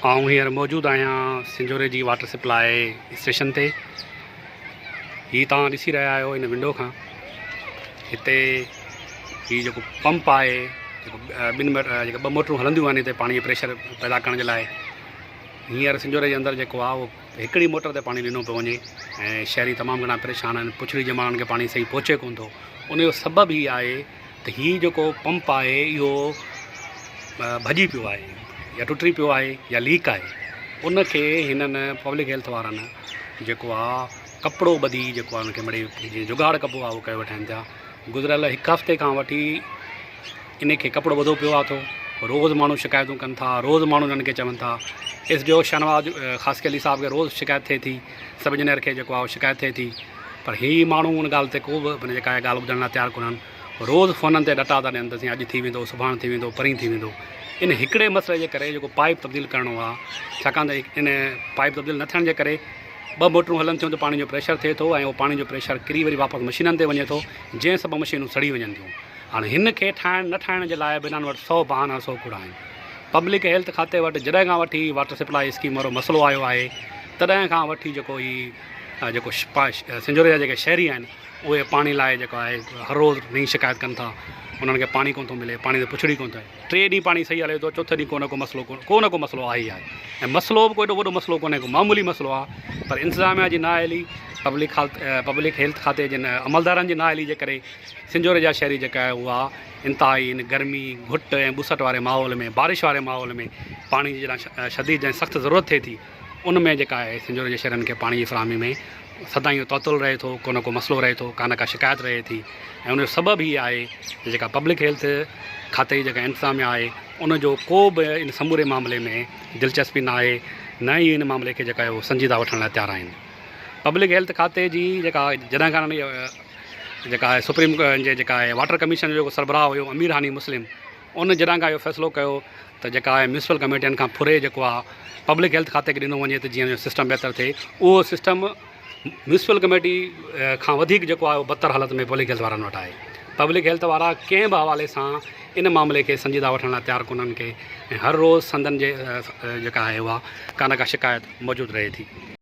آئون هينئر موجود آهيان سنجهوري جي واٽر سپلاء اسٽيشن تي. هي توهان ڏسي رهيا آهيو ان ونڊو کان هتي هي جيڪو پمپ آهي جيڪو ٻن جيڪا ٻه موٽرون هلنديون آهن هتي پاڻي جو پريشر پيدا ڪرڻ جي لاء هينئر سنجهوري جي اندر جيڪو آهي اهو هڪڙي موٽر تي پاڻي ڏنو پيو وڃي ۽ شهري تمام گهڻا پريشان آهن پڇڙي جي ماڻهن کي پاڻي صحيح پهچي ڪونه ٿو ان جو سبب هي آهي ته هي جيڪو پمپ آهي اهو ڀڄي پيو آهي يا ٽٽي پيو آهي يا ليڪ آهي ان کي هنن پبلڪ هيلٿ وارن جيڪو آ ڪپڙو ٻڌي جيڪو آ ان کي مڙئي جيئن جگاڙ ڪبو آ اهو ڪيو ويٺا آهن پيا گذريل هڪ هفتي کان وٺي ان کي ڪپڙو ٻڌو پيو آ ٿو روز ماڻهو شڪايتون ڪن ٿا روز ماڻهو انهن کي چون ٿا S D O Shahnawaz Khaskheli صاحب کي روز شڪايت ٿئي ٿي سب انجنيئر کي جيڪو آ شڪايت ٿئي ٿي پر هي ماڻهو ان ڳالهه تي ڪو به جيڪا آهي ڳالهه ٻڌڻ لاء تيار ڪونهن. روز فونن تي ڏٽا ٿا ڏين ته سائين اڄ ٿي ويندو، سڀاڻ ٿي ويندو، پرين ٿي ويندو. ان هڪڙي مسئلي جي ڪري جيڪو پائيپ تبديل ڪرڻو آهي، ڇاڪاڻ ته ان پائيپ تبديل نه ٿيڻ جي ڪري ٻه موٽرون هلن ٿيون ته پاڻي جو پريشر ٿئي ٿو ۽ اهو پاڻي جو پريشر ڪري وري واپس مشينن تي وڃي ٿو، جنهن سبب مشينون سڙي وڃن ٿيون. هاڻي هن کي ٺاهڻ نه ٺاهڻ جي لاء به انهن وٽ سو بهانا سو ڪوڙا آهن. پبلڪ هيلٿ کاتي وٽ جڏهن کان وٺي واٽر سپلاء اسڪيم وارو مسئلو آيو آهي، تڏهن کان وٺي جيڪو هي جيڪو سنجهوري جا جيڪي شهري آهن اهي پاڻي لاء جيڪو آهي هر روز نئين شڪايت ڪن ٿا انهن کي پاڻي ڪونه ٿو ملي پاڻي تي پڇڙي ڪونه ٿو ٽي ڏينهن پاڻي صحيح هلي ٿو چوٿين ڏينهن ڪو نه ڪو مسئلو ڪو نه ڪو مسئلو آهي ئي آهي ۽ مسئلو به ڪو ايڏو وڏو مسئلو ڪونهي ڪو معمولي مسئلو آهي پر انتظاميا جي نااهلي پبلڪ پبلڪ هيلٿ کاتي جي عملدارن جي نااهلي جي ڪري سنجهوري جا شهري جيڪا آهي اها انتهائي ان گرمي گهٽ ۽ ٻوسٽ واري ماحول ۾ بارش واري ماحول ۾ پاڻي جي جڏهن شديد ۽ سخت ضرورت ٿئي ٿي ان ۾ جيڪا آهي سنجهوري جي شهرين کي پاڻي جي فراهمي ۾ سدائين اهو تعطل رهي ٿو، ڪو نه ڪو مسئلو رهي ٿو، ڪا نه ڪا شڪايت رهي ٿي ۽ ان جو سبب هي آهي ته جيڪا پبلڪ هيلٿ کاتي جي جيڪا انتظاميا آهي ان جو ڪو به ان سموري معاملي ۾ دلچسپي نه آهي نه ئي ان معاملي کي جيڪا آهي سنجيده وٺڻ لاء تيار آهن. پبلڪ هيلٿ کاتي جي جيڪا جڏهن کان جيڪا آهي سپريم جي جيڪا آهي واٽر ڪميشن جو جيڪو سربراهه هيو امير هاني مسلم ان جڏهن کان اهو فيصلو ڪيو ته جيڪا آهي ميونسپل ڪميٽين کان ڦري جيڪو آهي پبلڪ هيلٿ کاتي کي ڏنو وڃي ته جيئن سسٽم بهتر ٿئي اهو سسٽم ميونسپل ڪميٽي کان وڌيڪ جيڪو آهي اهو بدتر حالت ۾ پبلڪ هيلٿ وارن وٽ آهي پبلڪ هيلٿ وارا ڪنهن به حوالي سان ان معاملي کي سنجيده وٺڻ لاء تيار ڪونهن ڪي ۽ هر روز سندن جي جيڪا آهي اها ڪا نه ڪا شڪايت موجود رهي ٿي.